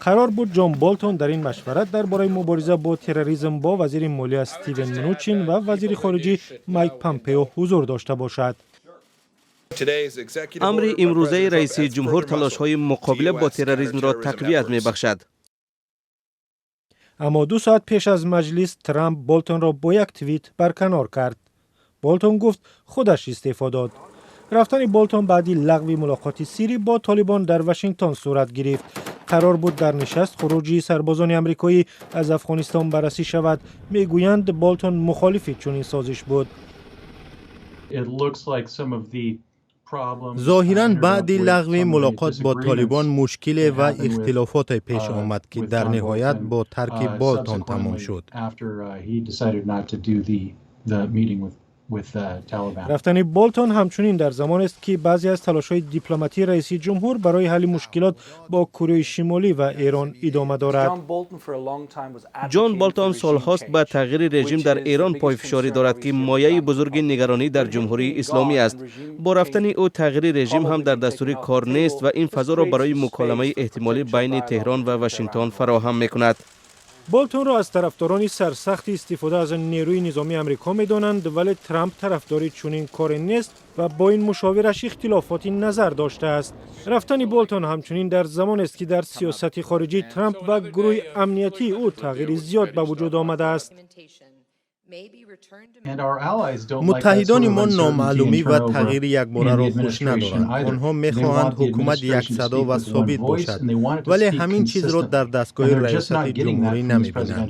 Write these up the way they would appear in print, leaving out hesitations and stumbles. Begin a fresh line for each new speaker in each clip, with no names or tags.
Қарор буд Ҷон Болтон дар ин машварат дар бораи мубориза бо терроризм бо вазири молия Стивен Мнучин ва вазири хориҷӣ Майк Помпео ҳузур дошта бошад.
Амри имрӯзаи раиси ҷумҳур талошҳои муқобила бо терроризмро тақвият мебахшад.
Аммо 2 соат пеш аз маҷлис Трамп Болтонро бо як твит барканор кард. Болтон гуфт, худаш истеъфо дод. Рафтани Болтон баъди лағви мулоқоти сирӣ бо Толибон дар Вашингтон сурат гирифт. Қарор буд дар нишаст хуруҷи сарбозони амрикоӣ аз Афғонистон баррасӣ шавад. Мегӯянд, Болтон мухолифи чунин созиш буд.
Зоҳиран, баъди лағви мулоқот бо Толибон мушкиле ва ихтилофоте пеш омад, ки дар ниҳоят бо тарки Болтон тамом шуд.
Рафтани Болтон ҳамчунин дар замонест, ки баъзе аз талошҳои дипломатии раиси ҷумҳур барои ҳалли мушкилот бо Кореяи Шимолӣ ва Эрон идома дорад.
Ҷон Болтон солҳост ба тағйири режим дар Эрон пойфишорӣ дорад, ки мояи бузурги нигаронӣ дар Ҷумҳурии Исломӣ аст. Бо рафтани ӯ тағйири режим ҳам дар дастури кор нест ва ин фазоро барои муколамаи эҳтимолӣ байни Теҳрон ва Вашингтон фароҳам мекунад.
Болтонро аз тарафдорони сарсахти истифода аз нерӯи низомии Амрико медонанд, вале Трамп тарафдори чунин коре нест ва бо ин мушовираш ихтилофоти назар доштааст. Рафтани Болтон ҳамчунин дар замонест, ки дар сиёсати хориҷии Трамп ва гурӯҳи амниятии ӯ тағйири зиёд ба вуҷуд омадааст.
Муттаҳидони мо номаълумӣ ва тағйири якбораро хуш надоранд. Онҳо мехоҳанд ҳукумат яксадо ва собит бошад, вале ҳамин чизро дар дастгоҳи раёсати ҷумҳурӣ намебинанд.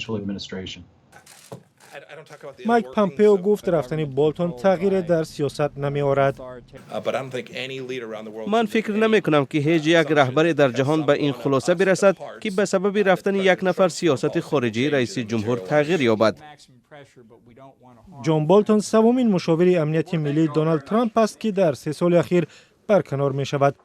Майк Помпео гуфт, рафтани Болтон тағйире дар сиёсат намеорад.
Ман фикр намекунам, ки ҳеҷ як раҳбаре дар ҷаҳон ба ин хулоса бирасад, ки ба сабаби рафтани як нафар сиёсати хориҷии раиси ҷумҳур тағйир ёбад.
Ҷон Болтон севумин мушовири амнияти миллии Доналд Трамп аст, ки дар 3 соли ахир барканор мешавад.